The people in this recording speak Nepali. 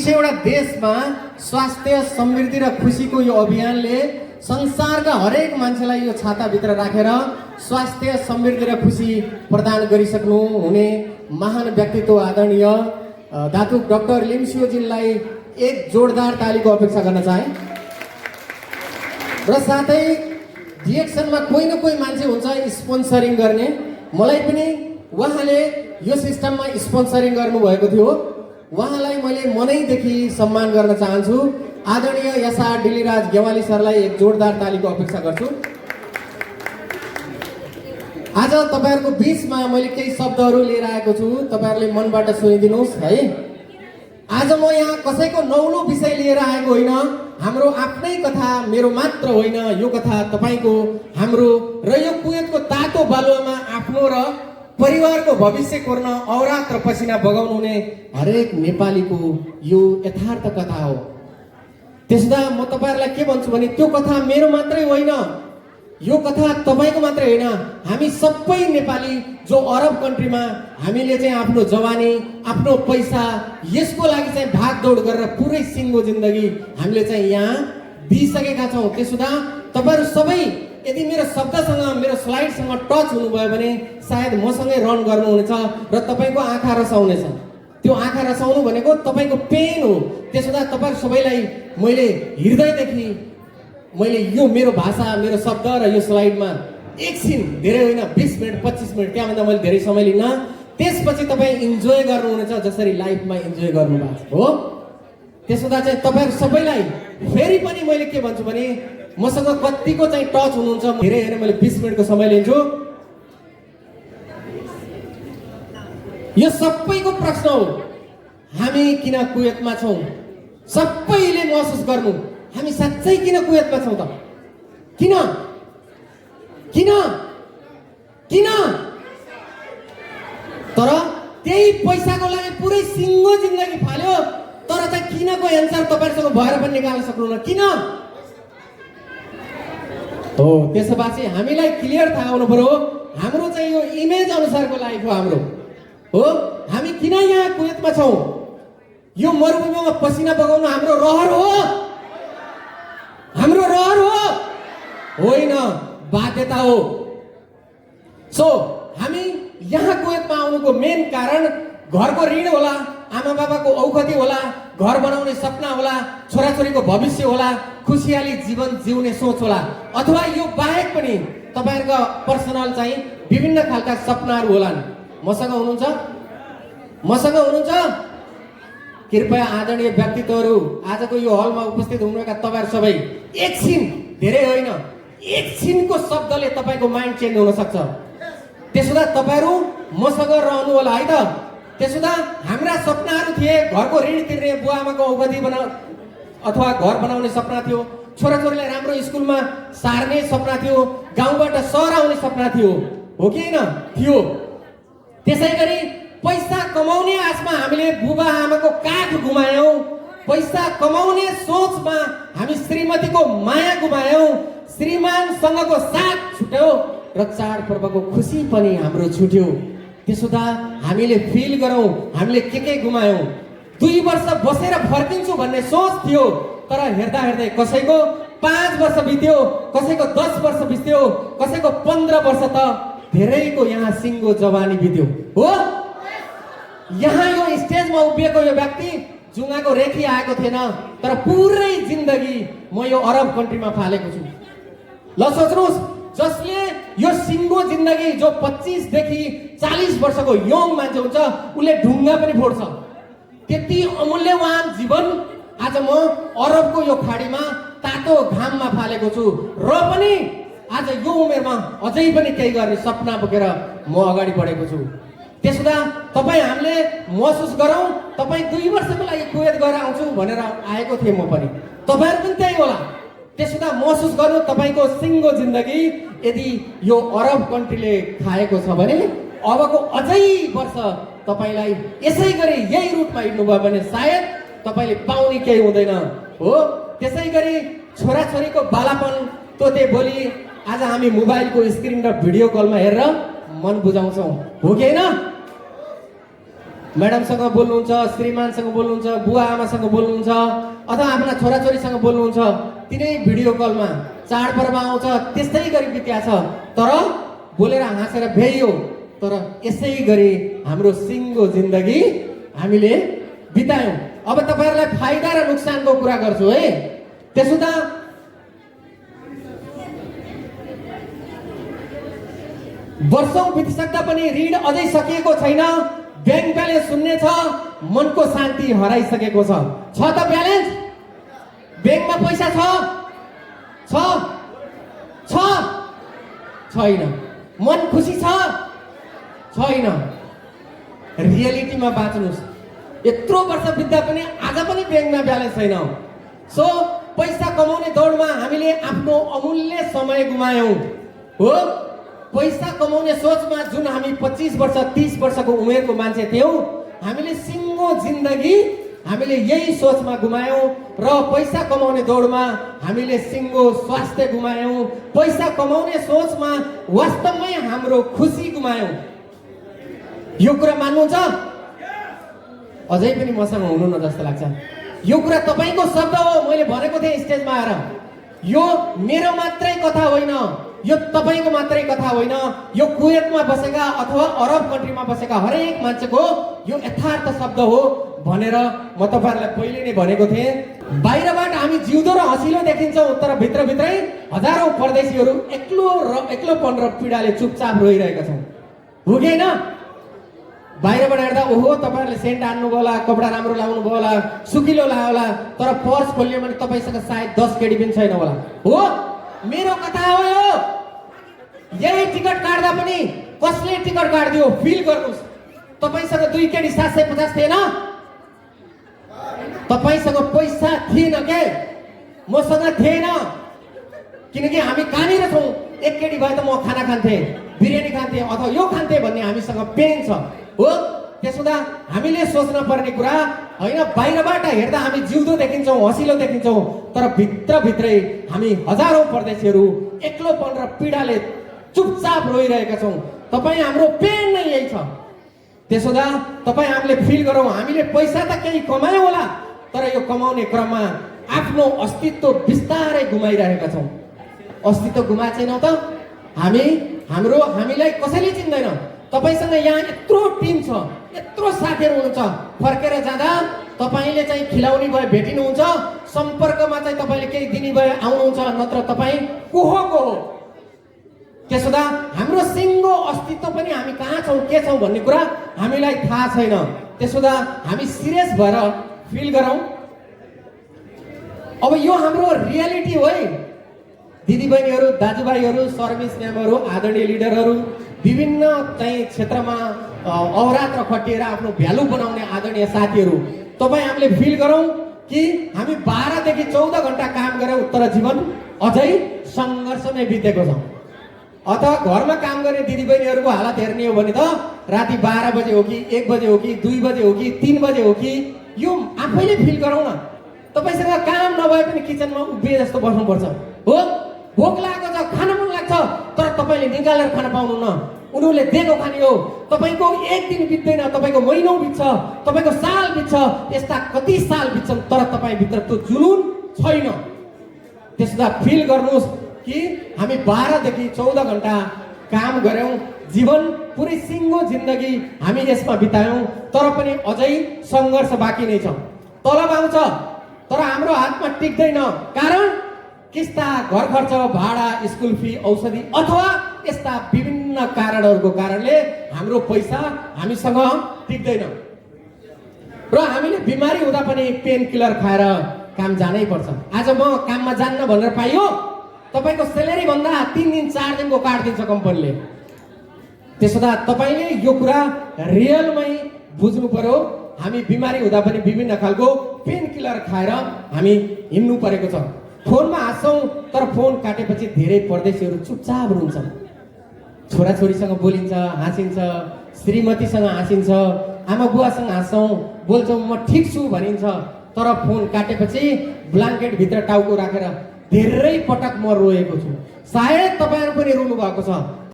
100वटा देशमा स्वास्थ्य समृद्धि र खुसीको यो अभियानले संसारका हरेक मान्छेलाई यो छाताभित्र राखेर स्वास्थ्य समृद्धि र खुसी प्रदान गरिसक्नु हुने महान व्यक्तित्व आदरणीय दातु डाक्टर लिम्सियोजीलाई एक जोरदार तालीको अपेक्षा गर्न चाहे। र साथै डिएक्सनमा कोही न कोही मान्छे हुन्छ स्पोन्सरिङ गर्ने। मलाई पनि उहाँले यो सिस्टममा स्पोन्सरिङ गर्नुभएको थियो। उहाँलाई मैले मनैदेखि सम्मान गर्न चाहन्छु। आदरणीय एसआर डिलिराज गेवाली सरलाई एक जोरदार तालीको अपेक्षा गर्छु। आज तपाईहरुको बीचमा मैले केही शब्दहरू लिएर आएको छु, तपाईहरुले मनबाट सुनिदिनुहोस् है। आज म यहाँ कसैको नौलो विषय लिएर आएको होइन, हाम्रो आफ्नै कथा, मेरो मात्र होइन, यो कथा तपाईको, हाम्रो र यो कुवेतको तातो बालुवामा आफ्नो र परिवारको भविष्य कोर्न औरात र पसिना बगाउनु हुने हरेक नेपालीको यो यथार्थ कथा हो। त्यसैले म तपाईहरुलाई के भन्छु भने त्यो कथा मेरो मात्रै होइन, यो कथा तपाईको मात्रै होइन, हामी सबै नेपाली जो अरब कन्ट्रीमा हामीले चाहिँ आफ्नो जवानी, आफ्नो पैसा यसको लागि चाहिँ भागदौड गरेर पुरै सिङ्गो जिन्दगी हामीले चाहिँ यहाँ दिइसकेका छौँ। त्यसैले तपाईहरु सबै यदि मेरो शब्दसँग, मेरो स्लाइडसँग टच हुनुभयो भने सायद मसँगै रन गर्नुहुनेछ र तपाईको आँखा रसाउनेछ। त्यो आँखा रसाउनु भनेको तपाईको पेन हो। त्यसैले तपाईहरु सबैलाई मैले हृदयदेखि मैले यो मेरो भाषा, मेरो शब्द र यो स्लाइडमा एकछिन, धेरै होइन 20 मिनट 25 मिनट, त्यहाँभन्दा मैले धेरै समय लिन्न, त्यसपछि तपाईँ इन्जोय गर्नुहुनेछ जसरी लाइफमा इन्जोय गर्नुभएको हो। त्यसैले चाहिँ तपाईहरु सबैलाई फेरि पनि मैले के भन्छु भने मसँग कतिको चाहिँ टच हुनुहुन्छ, धेरै होइन, मैले 20 मिनटको समय लिन्छु। यो सबैको प्रश्न हो, हामी किन कुवेतमा छौँ? सबैले महसुस गर्नु, हामी साँच्चै किन कुवेतमा छौँ त? किन किन किन? तर त्यही पैसाको लागि पुरै सिङ्गो जिन्दगी फाल्यो, तर चाहिँ किनको एन्सर तपाईहरुसँग भएर पनि निकाल्न सक्नुहुन्न। किन हो? त्यसो भए चाहिँ हामीलाई क्लियर थाहा हुनु पर्यो, हाम्रो चाहिँ यो इमेज अनुसारको लाइफ हो हाम्रो, हो। हामी किन यहाँ कुवेतमा छौँ? यो मरुभूमिमा पसिना बगाउनु हाम्रो रहर हो? हाम्रो रहर हो? होइन, बाध्यता हो। सो हामी यहाँ कुवेतमा आउनुको मेन कारण घरको ऋण होला, आमा बाबाको औखती होला, घर बनाउने सपना होला, छोराछोरीको भविष्य होला, खुसियाली जीवन जिउने सोच होला, अथवा यो बाहेक पनि तपाईहरुको पर्सनल चाहिँ विभिन्न खालका सपनाहरू होलान्। मसँग हुनुहुन्छ? मसँग हुनुहुन्छ? कृपया आदरणीय व्यक्तित्वहरू, आजको यो हलमा उपस्थित हुनुभएका तपाईहरु सबै एकछिन, धेरै होइन, एकछिनको शब्दले तपाईको माइन्ड चेन्ज हुन सक्छ। त्यसैले तपाईहरु मसँग रहनु होला है त। त्यसैले हाम्रा सपनाहरू थिए, घरको ऋण तिर्ने, बुवा आमाको औखती अथवा घर बनाउने सपना थियो, छोराछोरीलाई राम्रो स्कुलमा सार्ने सपना थियो, गाउँबाट सहर आउने सपना थियो, हो कि होइन? थियो। त्यसैगरी पैसा कमाउने आशमा हामीले बुबा आमाको काख गुमायौं, पैसा कमाउने सोचमा हामी श्रीमतीको माया गुमायौं, श्रीमानसँगको साथ छुट्यो र चाडपर्वको खुसी पनि हाम्रो छुट्यो। त्यसोदा हामीले फिल गरौँ हामीले के गुमायौं। 2 वर्ष बसेर फर्किन्छु भन्ने सोच थियो, तर हेर्दा हेर्दै कसैको 5 वर्ष बित्यो, कसैको 10 वर्ष बित्यो, कसैको 15 वर्ष, त धेरैको यहाँ सिङ्गो जवानी बित्यो, हो। यहाँ यो स्टेजमा उभिएको यो व्यक्ति जुङ्गाको रेखी आएको थिएन, तर पुरै जिन्दगी म यो अरब कन्ट्रीमा फालेको छु। ल सोच्नुहोस्, जसले यो सिङ्गो जिन्दगी, जो 25 देखि 40 वर्षको यङ मान्छे हुन्छ, उसले ढुङ्गा पनि फोड्छ। त्यति अमूल्यवान जीवन आज म अरबको यो खाडीमा तातो घाममा फालेको छु, र पनि आज यो उमेरमा अझै पनि केही गर्ने सपना बोकेर म अगाडि बढेको छु। त्यसैले तपाईँ हामीले महसुस गरौँ, तपाईँ 2 वर्षको लागि कुवेत गएर आउँछु भनेर आएको थिएँ म पनि, तपाईँहरू पनि त्यही होला। त्यसैले महसुस गर्नु, तपाईँको सिङ्गो जिन्दगी यदि यो अरब कन्ट्रीले खाएको छ भने अबको अझै वर्ष तपाईँलाई यसै गरी यही रुटमा हिँड्नुभयो भने सायद तपाईँले पाउने केही हुँदैन, हो। त्यसै गरी छोराछोरीको बालापन तोते बोली आज हामी मोबाइलको स्क्रिन र भिडियो कलमा हेरेर मन बुझाउँछौँ, हो कि होइन? म्याडमसँग बोल्नुहुन्छ, श्रीमानसँग बोल्नुहुन्छ, बुवा आमासँग बोल्नुहुन्छ, अथवा आफ्ना छोराछोरीसँग बोल्नुहुन्छ, तिनै भिडियो कलमा चाडपर्व आउँछ त्यस्तै गरी बित्या छ। तर बोलेर हाँसेर भ्याइयो, तर यसै गरी हाम्रो सिङ्गो जिन्दगी हामीले बितायौँ। अब तपाईँहरूलाई फाइदा र नोक्सानको कुरा गर्छु है। त्यसो त वर्षौं बितिसक्दा पनि ऋण अझै सकिएको छैन, ब्याङ्क ब्यालेन्स शून्य छ, मनको शान्ति हराइसकेको छ। त ब्यालेन्स ब्याङ्कमा पैसा छ छैन, मन खुसी छैन। रियालिटीमा बाँच्नुस्। यत्रो वर्ष बित्दा पनि आज पनि ब्याङ्कमा ब्यालेन्स छैन। सो पैसा कमाउने दौडमा हामीले आफ्नो अमूल्य समय गुमायौँ हो। पैसा कमाउने सोचमा जुन हामी 25 वर्ष 30 वर्षको उमेरको मान्छे थियौँ, हामीले सिङ्गो जिन्दगी हामीले यही सोचमा गुमायौँ र पैसा कमाउने दौडमा हामीले सिङ्गो स्वास्थ्य गुमायौँ। पैसा कमाउने सोचमा वास्तवमै हाम्रो खुसी गुमायौँ। यो कुरा मान्नुहुन्छ? अझै पनि मसँग हुनु न जस्तो लाग्छ। यो कुरा तपाईँको शब्द हो, मैले भनेको थिएँ स्टेजमा आएर। यो मेरो मात्रै कथा होइन, यो तपाईँको मात्रै कथा होइन, यो कुवेतमा बसेका अथवा अरब कन्ट्रीमा बसेका हरेक मान्छेको यो यथार्थ शब्द हो भनेर म तपाईँहरूलाई पहिले नै भनेको थिएँ। बाहिरबाट हामी जिउँदो र हँसिलो देखिन्छौँ, तर भित्रभित्रै हजारौँ परदेशीहरू एक्लोपन र पीडाले चुपचाप रोइरहेका छौँ। हो कि होइन? बाहिरबाट हेर्दा ओहो तपाईँहरूले सेन्ट हान्नुभयो होला, कपडा राम्रो लाउनु भयो होला, सुकिलो लायो होला, तर पर्स खोल्यो भने तपाईँसँग सायद 10 केडी पनि छैन होला। हो, मेरो कथा हो यो। यही टिकट काट्दा पनि कसले टिकट काट्दियो फिल गर्नुहोस्। तपाईँसँग 2 केडी 750 थिएन, तपाईँसँग पैसा थिएन के, मसँग थिएन, किनकि हामी कहाँनिर छौँ। 1 केडी भए त म खाना खान्थेँ, बिरयानी खान्थेँ अथवा यो खान्थेँ भन्ने हामीसँग पेन छ हो। त्यसो हुँदा हामीले सोच्न पर्ने कुरा होइन, बाहिरबाट हेर्दा हामी जिउँदो देखिन्छौँ, हँसिलो देखिन्छौँ, तर भित्रभित्रै हामी हजारौँ परदेशीहरू एक्लोपन र पीडाले चुपचाप रोइरहेका छौँ। तपाईँ हाम्रो पेन नै यही छ। त्यसो हुँदा तपाईँ हामीले फिल गरौँ, हामीले पैसा त केही कमायौँ होला, तर यो कमाउने क्रममा आफ्नो अस्तित्व बिस्तारै गुमाइरहेका छौँ। अस्तित्व गुमाएनौँ त हामीलाई कसैले चिन्दैन। तपाईँसँग यहाँ यत्रो टिम छ, यत्रो साथीहरू हुनुहुन्छ, फर्केर जाँदा तपाईँले चाहिँ खिलाउने भए भेटिनुहुन्छ, सम्पर्कमा चाहिँ तपाईँले केही दिने भए आउनुहुन्छ, नत्र तपाईँ को हो। त्यसो हुँदा हाम्रो सिङ्गो अस्तित्व पनि हामी कहाँ छौँ के छौँ भन्ने कुरा हामीलाई थाहा छैन। त्यसो हुँदा हामी सिरियस भएर फिल गरौँ। अब यो हाम्रो रियालिटी हो है। दिदीबहिनीहरू, दाजुभाइहरू, सर्भिस म्यानहरू, आदरणीय लिडरहरू, विभिन्न चाहिँ क्षेत्रमा अहोरात्र खटिएर आफ्नो भ्यालु बनाउने आदरणीय साथीहरू, तपाईँ हामीले फिल गरौँ कि हामी 12 देखि 14 घन्टा काम गऱ्यौँ, तर जीवन अझै सङ्घर्षमै बितेको छ। अथवा घरमा काम गर्ने दिदीबहिनीहरूको हालत हेर्ने हो भने त राति 12 बजे हो कि 1 बजे हो कि 2 बजे हो कि 3 बजे हो कि, यो आफैले फिल गरौँ न। तपाईँसँग काम नभए पनि किचनमा उभिए जस्तो बस्नुपर्छ हो। भोक लागेको छ, खान मन लाग्छ, तर तपाईँले निकालेर खान पाउनु न, उनीहरूले दिएको खाने हो। तपाईँको 1 दिन बित्दैन, तपाईँको महिनौँ बित्छ, तपाईँको साल बित्छ, यस्ता कति साल बित्छन्, तर तपाईँभित्र त्यो जुनून छैन। त्यसो फिल गर्नुहोस् कि हामी 12 देखि 14 घन्टा काम गऱ्यौँ, जीवन पुरै सिङ्गो जिन्दगी हामी यसमा बितायौँ, तर पनि अझै सङ्घर्ष बाँकी नै छ। तलब आउँछ तर हाम्रो हातमा टिक्दैन, कारण किस्ता, घर खर्च, भाडा, स्कुल फी, औषधि अथवा यस्ता विभिन्न कारणहरूको कारणले हाम्रो पैसा हामीसँग टिक्दैन र हामीले बिमारी हुँदा पनि पेन किलर खाएर काम जानै पर्छ। आज म काममा जान्न भनेर पाइयो, तपाईँको सेलेरी भन्दा 3 दिन 4 दिनको काट्दिन्छ कम्पनीले। त्यसो त तपाईँले यो कुरा रियलमै बुझ्नु पर्यो। हामी बिमारी हुँदा पनि विभिन्न खालको पेन किलर खाएर हामी हिँड्नु परेको छ। फोनमा हाँस्छौँ, तर फोन काटेपछि धेरै परदेशीहरू चुपचाप रुन्छन्। छोराछोरीसँग बोलिन्छ, हाँसिन्छ, श्रीमतीसँग हाँसिन्छ, आमा बुवासँग हाँस्छौँ, बोल्छौँ, म ठिक छु भनिन्छ, तर फोन काटेपछि ब्ल्याङ्केटभित्र टाउको राखेर धेरै पटक म रोएको छु। सायद तपाईँहरू पनि रुनु भएको छ।